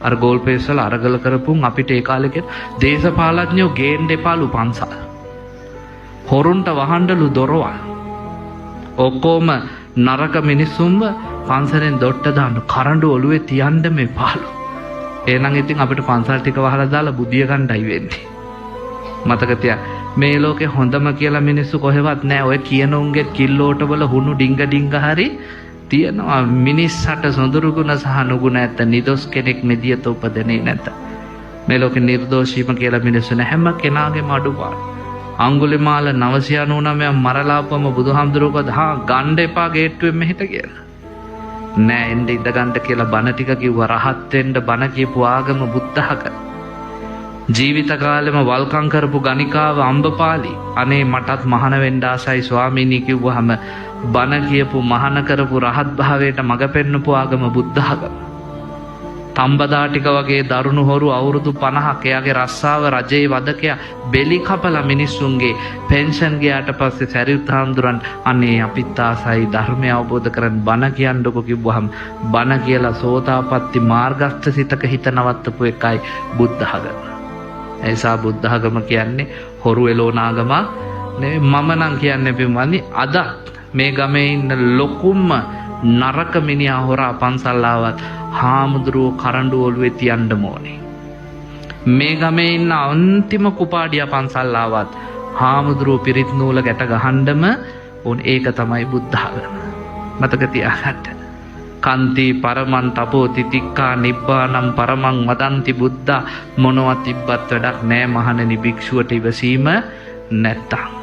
අර goal pace වල අරගල කරපුන් අපිට ඒ කාලේ කියන දේශපාලඥයෝ ගේන්න එපාලු පන්සල්. හොරුන්ට වහන්නලු දොරවල්. ඔක්කොම නරක මිනිස්සුන්ව පන්සලෙන් දොට්ට දාන්න කරඬු ඔළුවේ තියන්න මෙපාලු. එහෙනම් ඉතින් අපිට පන්සල් ටික වහලා දාලා බුදිය ගන්නයි වෙන්නේ. මතක තියා මේ ලෝකේ හොඳම කියලා මිනිස්සු කොහෙවත් නෑ. ඔය කියන උන්ගේ කිල්ලෝට වල හුණු ඩිංග ඩිංග හරි තියෙනවා. මිනිස්සට සොඳුරු ගුණ සහ නුගුණ ඇත. නිදොස් කෙනෙක් මෙදියත උපදෙන්නේ නැත. මේ ලෝකේ නිර්දෝෂීම කියලා මිනිස්සු නෑ. හැම කෙනාගේම අඩුපාඩු. අඟුලිමාල 999 මරලාපුවම බුදුහාමුදුරුවෝ කිව්වා හා ගණ්ඩ එපා ගේට්ටුවෙන් මෙහෙට කියලා. නෑ එන්න ඉඳ ගන්න කියලා බණ ටික කිව්වා. රහත් වෙන්න බණ කියපු ආගම බුද්ධහක. ජීවිත කාලෙම වල්කම් කරපු ගණිකාව අම්බපාලි අනේ මටත් මහාන වෙන්න ආසයි ස්වාමීනි කිව්වහම බණ කියපු මහාන කරපු රහත් භාවයට මඟ පෙන්වපු ආගම බුද්ධාගම. තම්බදා ටික වගේ දරුණු හොරු අවුරුදු 50ක් එයාගේ රස්සාව රජයේ වදකයා බෙලි කපලා මිනිස්සුන්ගේ පෙන්ෂන් ගියාට පස්සේ සරියුත් හාමුදුරන් අනේ අපිත් ආසයි ධර්මය අවබෝධ කරන් බණ කියන්නකෝ කිව්වහම බණ කියලා සෝතාපට්ටි මාර්ගස්ಥ සිතක හිත නවත්තපු එකයි බුද්ධාගම. ඒ නිසා බුද්ධාගම කියන්නේ හොරු එලෝන ආගමක් නෙවෙයි. මම නම් කියන්නේ පින්වත්නි, අද මේ ගමේ ඉන්න ලොකුම නරක මිනිහා හොරා පන්සල් ආවත් හාමුදුරුවෝ කරඬු ඔළුවේ තියන්න ඕනේ. මේ ගමේ ඉන්න අන්තිම කුපාඩියා පන්සල් ආවත් හාමුදුරුවෝ පිරිත් නූල ගැට ගහන්නම ඕනේ. ඒක තමයි බුද්ධාගම. මතක තියාගන්න. කන්ති පරමන් තපෝ තිතික්කා නිබ්බානම් පරමං වදන්ති බුද්ධා. මොනවා තිබ්බත් වැඩක් නෑ මහණෙනි, භික්ෂුවට ඉවසීම නැත්තම්.